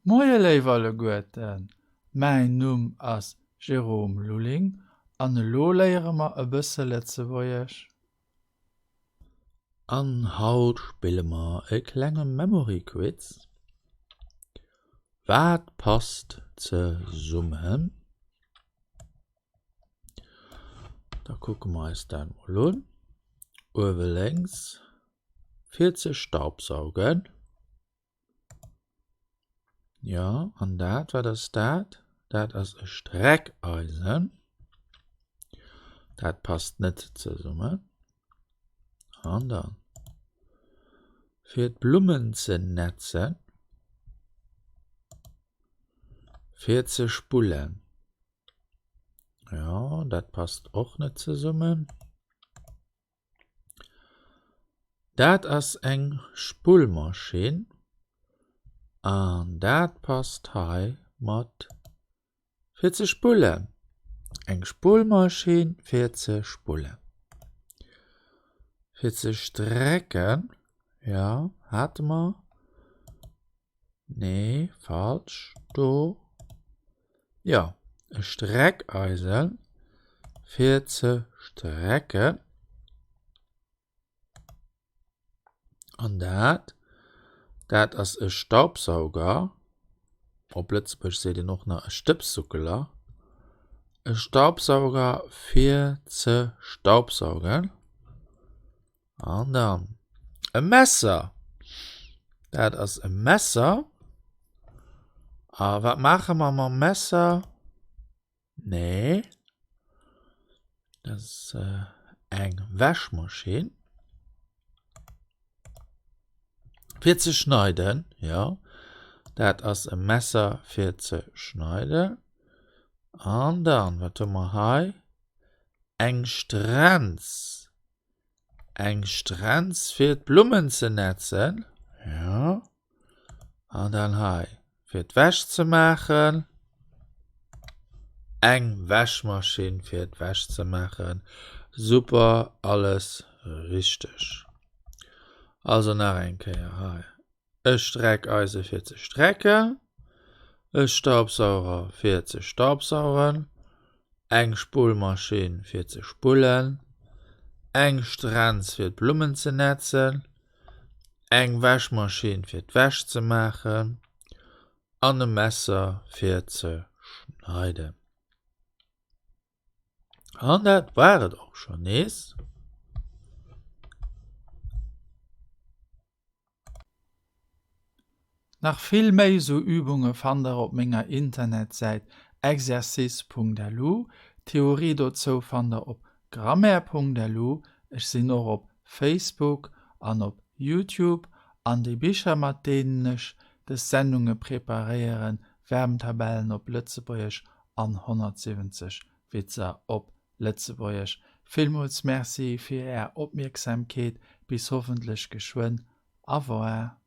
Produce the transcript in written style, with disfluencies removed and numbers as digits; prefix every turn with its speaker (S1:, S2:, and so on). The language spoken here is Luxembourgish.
S1: Moie léif alleguerten, mäin Numm ass Jérôme Lulling an elo léiere mer e bësse Lëtzebuergesch.
S2: An haut spille mer e klenge Memory Quiz. Wat passt zesummen? Da kucke mer eis dat mol un. Uewe lénks fir ze staubsaugen. Jo, an dat, wat ass dat? Dat ass e Streckeisen. Dat passt net zesummen. An dann, fir d'Blummen ze netzen, fir ze spullen. Jo, dat passt och net zesummen. Dat ass eng Spullmaschinn an dat passt hei mat fir ze spullen. Eng Spullmaschinn fir ze spullen. Fir ze strecken, jo, hate mer. Nee, falsch. Do. Jo, e Streckeisen fir ze strecken. An dat, dat ass e Staubsauger. Op Lëtzebuergesch seet een och nach e Stëbssuckeler. E Staubsauger fir ze staubsaugen. An dann e Messer. Dat ass e Messer. A wat maache mer mam Messer? Nee. Dat ass eng Wäschmaschinn. Fir ze schneiden, jo. Dat ass e Messer fir ze schneiden. An dann, wat hu mer hei? Eng Strenz. Eng Strenz fir d'Blummen ze netzen, jo. An dann hei fir d'Wäsch ze maachen. Eng Wäschmaschinn fir d'Wäsch ze maachen. Super, alles richteg. Also nach eng Kéier hei. E Streckeise fir ze strecken, e Staubsauger fir ze staubsaugen, eng Spullmaschinn fir ze spullen, eng Strenz fir d'Blummen ze netzen, eng Wäschmaschinn fir d'Wäsch ze maachen an e Messer fir ze schneiden. An dat war et och schonn nees.
S1: Nach vill méi sou Übunge fannt der op menger Internetsäit exercice.lu. D'Theorie dozou fannt der op grammaire.lu. Ech sinn och op Facebook an op Youtube. An déi Bicher mat deenen ech des Sendunge preparéieren, Verbntabellen op Lëtzebuergesch an 170 Witzer op Lëtzebuergesch. Villmools Merci fir Är Opmierksamkeet. Bis hoffentlech geschwënn. Au revoir.